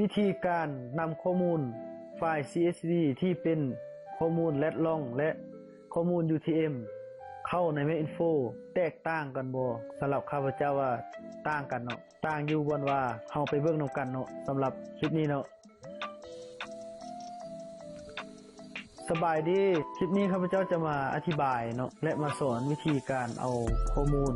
ວິທີການນຳຂໍ້ມູນໄຟລ໌ CSV ທີ່ເປັນຂໍ້ມູນ lat long ແລະ ຂໍ້ມູນ UTM ເຂົ້າໃນ Macinfo ແຕກຕ່າງກັນບໍ່? ສຳລັບຂ້າພະເຈົ້າວ່າຕ່າງກັນເນາະ, ຕ່າງຢູ່ບ່ອນວ່າ. ເຮົາໄປເບິ່ງນຳກັນເນາະ ສຳລັບຄລິບນີ້ເນາະ. ສະບາຍດີ, ຄລິບນີ້ຂ້າພະເຈົ້າຈະມາອະທິບາຍເນາະ ແລະ ມາສອນວິທີການເອົາຂໍ້ມູນ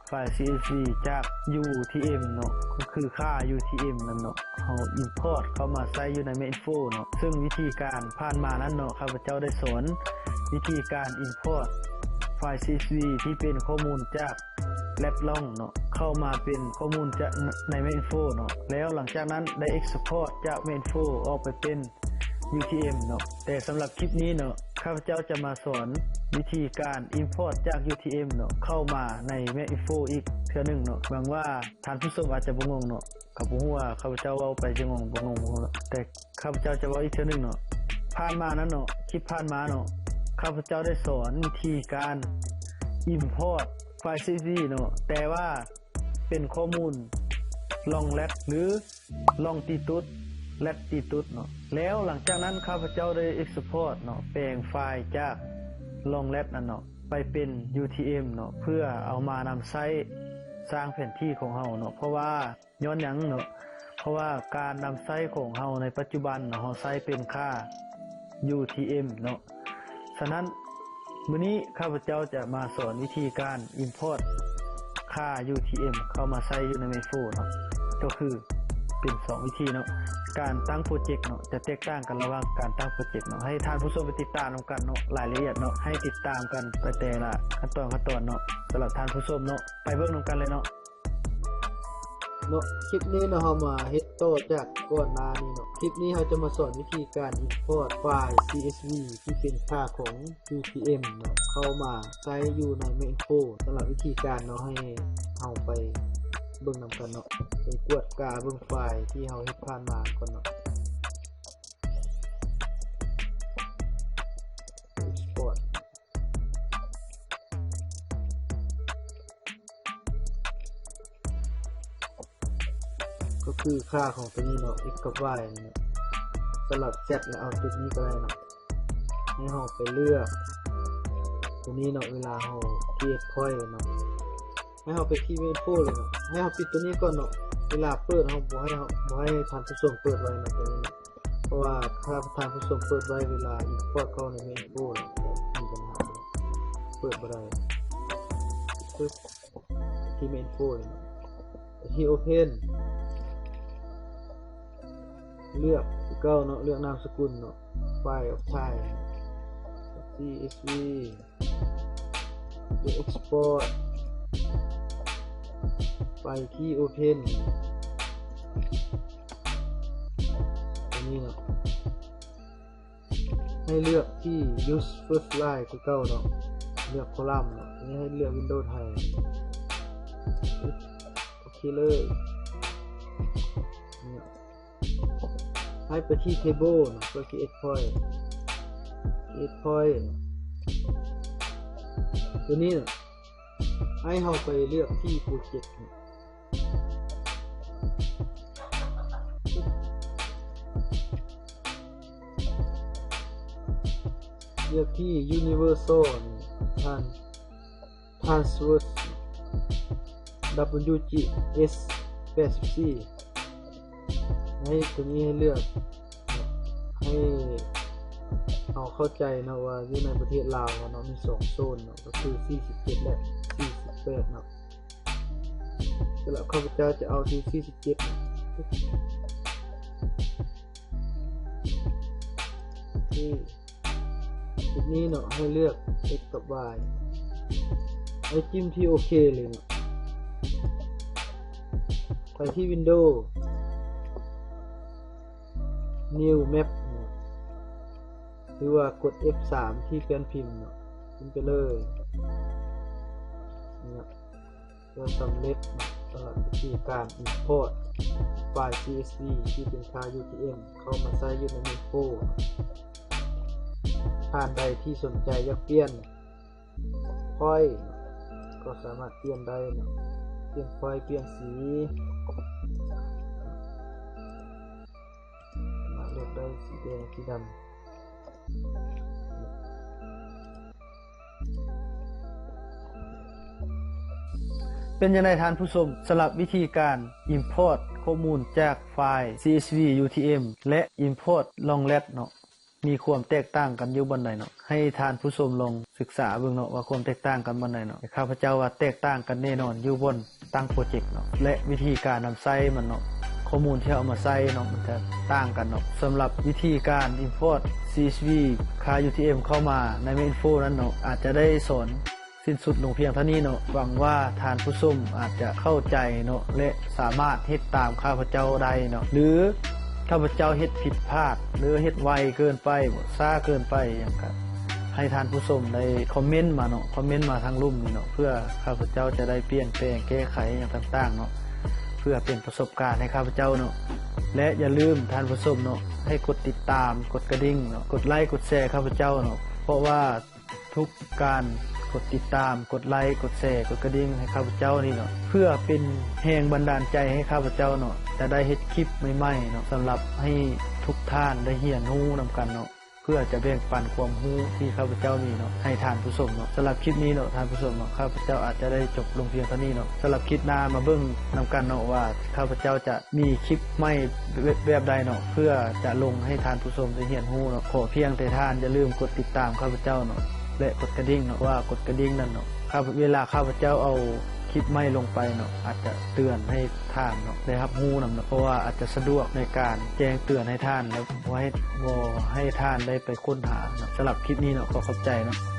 ໄຟລ໌ CSV ຈາກ UTM ເນາະ, ກໍຄືຄ່າ UTM ນັ້ນເນາະ, ເຮົາ import ເຂົ້າມາໃຊ້ຢູ່ໃນ Macinfo ເນາະ. ເຊິ່ງວິທີການຜ່ານມານັ້ນເນາະ, ຂ້າພະເຈົ້າໄດ້ສອນວິທີການ import ໄຟລ໌ CSV ທີ່ເປັນຂໍ້ມູນຈາກ lat long ເນາະ ເຂົ້າມາເປັນຂໍ້ມູນຈາກໃນ Macinfo ເນາະ, ແລ້ວຫຼັງຈາກນັ້ນໄດ້ export ຈາກ Macinfo ອອກໄປເປັນ UTM ເນາະ. ແຕ່ສຳລັບຄລິບນີ້ເນາະ, ຂ້າພະເຈົ້າຈະມາສອນວິທີການ import ຈາກ UTM ເນາະ ເຂົ້າມາໃນ Macinfo ອີກເທື່ອໜຶ່ງເນາະ. ຫວັງວ່າທ່ານຜູ້ຊົມອາດຈະບໍ່ງົງເນາະ, ກໍບໍ່ຮູ້ວ່າຂ້າພະເຈົ້າເວົ້າໄປຈະງົງບໍ່ງົງ, ແຕ່ ຂ້າພະເຈົ້າຈະເວົ້າອີກເທື່ອໜຶ່ງເນາະ. ຜ່ານມານັ້ນເນາະ, ຄລິບຜ່ານມາເນາະ, ຂ້າພະເຈົ້າໄດ້ສອນວິທີການ import ໄຟລ໌ CSV ເນາະ, ແຕ່ວ່າເປັນຂໍ້ມູນ long lat ຫຼື long ຕີຕຸດ lat ຕີຕຸດເນາະ. ແລ້ວຫຼັງຈາກນັ້ນ ຂ້າພະເຈົ້າໄດ້ export ເນາະ, ແປງໄຟລ໌ຈາກ long lat ນັ້ນເນາະ ໄປເປັນ UTM ເນາະ, ເພື່ອເອົາມານຳໃຊ້ສ້າງແຜນທີ່ຂອງເຮົາເນາະ. ເພາະວ່າ ຍ້ອນຫຍັງເນາະ? ເພາະວ່າການນຳໃຊ້ຂອງເຮົາໃນປັດຈຸບັນເນາະ, ເຮົາໃຊ້ເປັນຄ່າ UTM ເນາະ. ສະນັ້ນ ມື້ນີ້ຂ້າພະເຈົ້າຈະມາສອນວິທີການ import ຄ່າ UTM ເຂົ້າມາໃຊ້ຢູ່ໃນ Macinfo ເນາະ, ກໍຄືເປັນສອງວິທີເນາະ. ການຕັ້ງໂປຣເຈັກເນາະ ຈະແຕກຕ່າງກັນລະຫວ່າງການຕັ້ງໂປຣເຈັກເນາະ. ໃຫ້ທ່ານຜູ້ຊົມໄປຕິດຕາມນຳກັນເນາະ, ລາຍລະອຽດເນາະ, ໃຫ້ຕິດຕາມກັນໄປແຕ່ລະຂັ້ນຕອນ ຂັ້ນຕອນເນາະ. ສຳລັບທ່ານຜູ້ຊົມເນາະ, ໄປເບິ່ງນຳກັນເລີຍເນາະ. ເນາະ ຄລິບນີ້ເນາະ ເຮົາມາເຮັດຕໍ່ຈາກກ່ອນໜ້ານີ້ເນາະ. ຄລິບນີ້ເຮົາຈະມາສອນວິທີການ import ໄຟລ໌ CSV ທີ່ເປັນຄ່າຂອງ UTM ເນາະ ເຂົ້າມາໃຊ້ຢູ່ໃນ Macinfo. ສຳລັບວິທີການເນາະ ໃຫ້ເຮົາໄປເບິ່ງນຳກັນເນາະ, ໄປກວດກາເບິ່ງໄຟລ໌ທີ່ເຮົາເຮັດຜ່ານມາກ່ອນເນາະ. Export ກໍຄືຄ່າຂອງຕົວນີ້ເນາະ, x ກັບ y ນີ້ເນາະ. ສຳລັບ z ແລ້ວເອົາຕົວນີ້ກໍໄດ້ເນາະ. ໃຫ້ເຮົາໄປເລືອກຕົວນີ້ເນາະ, ເວລາເຮົາ create point ເນາະ, ໃຫ້ເຮົາໄປທີ່ Macinfo ເລີຍເນາະ. ໃຫ້ເຮົາປິດຕົວນີ້ກ່ອນເນາະ, ເວລາເປີດເຮົາບໍ່ໃຫ້ ເຮົາບໍ່ໃຫ້ທ່ານຜູ້ຊົມເປີດໄວ້ເນາະ ຕົວນີ້ເນາະ. ເພາະວ່າຖ້າທ່ານຜູ້ຊົມເປີດໄວ້ ເວລາ import ເຂົ້າໃນ Macinfo ແລ້ວມີບັນຫາເລີຍ, ເປີດບໍ່ໄດ້. ປຶບ ທີ່ Macinfo ເລີຍເນາະ, ທີ່ Open ເລືອກຄືເກົ່າເນາະ, ເລືອກນາມສະກຸນເນາະ, File of Type CSV ເລືອກ Export ໄປທີ່ Open ຕົວນີ້ເນາະ. ໃຫ້ເລືອກທີ່ Use First Line ຄືເກົ່າເນາະ, ເລືອກ Column ເນາະ, ນີ້ໃຫ້ເລືອກ Windows Type. ໂອເຄເລີຍ. ໃຫ້ໄປທີ່ Table ເນາະ, ເພື່ອ Create Point, Create Point ຕົວນີ້ເນາະ. ໃຫ້ເຮົາໄປເລືອກທີ່ Project ເລືອກທີ່ Universal ນີ້ Trans Transverse WGS ແປດສິບສີ່. ໃຫ້ຕົວນີ້ໃຫ້ເລືອກ ໃຫ້ເຮົາເຂົ້າໃຈເນາະ ວ່າຢູ່ໃນປະເທດລາວເຮົາເນາະ ມີສອງໂຊນເນາະ ກໍຄືສີ່ສິບເຈັດ ແລະ ສີ່ສິບແປດເນາະ. ສຳລັບຂ້າພະເຈົ້າຈະເອົາທີ່ສີ່ສິບເຈັດ ໂອເຄ ຈຸດນີ້ເນາະ ໃຫ້ເລືອກ X ກັບ Y ໃຫ້ຈິ້ມທີ່ໂອເຄເລີຍເນາະ. ໄປທີ່ Windows New Map ເນາະ ຫຼືວ່າກົດ F ສາມ ທີ່ແປ້ນພິມເນາະ ຂຶ້ນໄປເລີຍເນາະ. ກໍສຳເລັດເນາະ ສຳລັບວິທີການ Import ໄຟລ໌ CSV ທີ່ເປັນຄ່າ UTM ເຂົ້າມາໃຊ້ຢູ່ໃນ Macinfo ເນາະ. ທ່ານໃດທີ່ສົນໃຈຢາກປ່ຽນ Point ກໍສາມາດປ່ຽນໄດ້ເນາະ ປ່ຽນ Point ປ່ຽນສີ. ສີແດງ ສີດຳ. ເປັນຈັ່ງໃດທ່ານຜູ້ຊົມ ສຳລັບວິທີການ import ຂໍ້ມູນຈາກໄຟລ໌ CSV UTM ແລະ import ລ່ອງແລັດເນາະ ມີຄວາມແຕກຕ່າງກັນຢູ່ບ່ອນໃດເນາະ? ໃຫ້ທ່ານຜູ້ຊົມລອງສຶກສາເບິ່ງເນາະ ວ່າຄວາມແຕກຕ່າງກັນບ່ອນໃດເນາະ. ຂ້າພະເຈົ້າວ່າແຕກຕ່າງກັນແນ່ນອນຢູ່ບ່ອນຕັ້ງໂປຣເຈັກເນາະ ແລະ ວິທີການນຳໃຊ້ມັນເນາະ ຂໍ້ມູນທີ່ເຮົາເອົາມາໃສ່ເນາະ ມັນຈະຕ່າງກັນເນາະ. ສຳລັບວິທີການ import CSV ຄ່າ UTM ເຂົ້າມາໃນ Main Info ນັ້ນເນາະ ອາດຈະໄດ້ສອນ ສິ້ນສຸດລົງພຽງເທົ່ານີ້ເນາະ. ຫວັງວ່າທ່ານຜູ້ຊົມອາດຈະເຂົ້າໃຈເນາະ ແລະ ສາມາດເຮັດຕາມຂ້າພະເຈົ້າໄດ້ເນາະ ຫຼື ຂ້າພະເຈົ້າເຮັດຜິດພາດ ຫຼື ເຮັດໄວເກີນໄປ ບໍ່ ຊ້າເກີນໄປຫຍັງ ກະໃຫ້ທ່ານຜູ້ຊົມໄດ້ຄອມເມັນມາເນາະ ຄອມເມັນມາທາງລຸ່ມນີ້ເນາະ ເພື່ອຂ້າພະເຈົ້າຈະໄດ້ປ່ຽນແປງແກ້ໄຂຫຍັງຕ່າງໆເນາະ ເພື່ອເປັນປະສົບການໃຫ້ຂ້າພະເຈົ້າເນາະ. ແລະ ຢ່າລືມທ່ານຜູ້ຊົມເນາະ ໃຫ້ກົດຕິດຕາມ ກົດກະດິ່ງເນາະ ກົດໄລ ກົດແຊຂ້າພະເຈົ້າເນາະ ເພາະວ່າ ທຸກການກົດຕິດຕາມ ກົດໄລ ກົດແຊ ກົດກະດິ່ງໃຫ້ຂ້າພະເຈົ້ານີ້ເນາະ ເພື່ອເປັນແຮງບັນດານໃຈໃຫ້ຂ້າພະເຈົ້າເນາະ ຈະໄດ້ເຮັດຄລິບໃໝ່ໆເນາະ ສຳລັບໃຫ້ທຸກທ່ານໄດ້ຮຽນຮູ້ນຳກັນເນາະ ເພື່ອຈະແບ່ງປັນຄວາມຮູ້ທີ່ຂ້າພະເຈົ້າມີເນາະ ໃຫ້ທ່ານຜູ້ຊົມເນາະ. ສຳລັບຄລິບນີ້ເນາະ ທ່ານຜູ້ຊົມເນາະ ຂ້າພະເຈົ້າອາດຈະໄດ້ຈົບລົງພຽງເທົ່ານີ້ເນາະ. ສຳລັບຄລິບໜ້າມາເບິ່ງນຳກັນເນາະ ວ່າຂ້າພະເຈົ້າຈະ ມີຄລິບໃໝ່ແບບໃດເນາະ ເພື່ອຈະລົງໃຫ້ທ່ານຜູ້ຊົມໄດ້ຮຽນຮູ້ເນາະ. ຂໍພຽງແຕ່ທ່ານຢ່າລືມກົດຕິດຕາມຂ້າພະເຈົ້າເນາະ ແລະ ກົດກະດິ່ງເນາະ ເພາະວ່າກົດກະດິ່ງນັ້ນເນາະ ຂ້າ ເວລາຂ້າພະເຈົ້າເອົາຄລິບໃໝ່ລົງໄປເນາະ ອາດຈະເຕືອນໃຫ້ທ່ານເນາະ ໄດ້ຮັບຮູ້ນຳເນາະ ເພາະວ່າອາດຈະສະດວກໃນການແຈ້ງເຕືອນໃຫ້ທ່ານ ແລະ ບໍ່ໃຫ້ ບໍ່ໃຫ້ທ່ານໄດ້ໄປຄົ້ນຫາເນາະ. ສຳລັບຄລິບນີ້ເນາະ ຂໍຂອບໃຈເນາະ.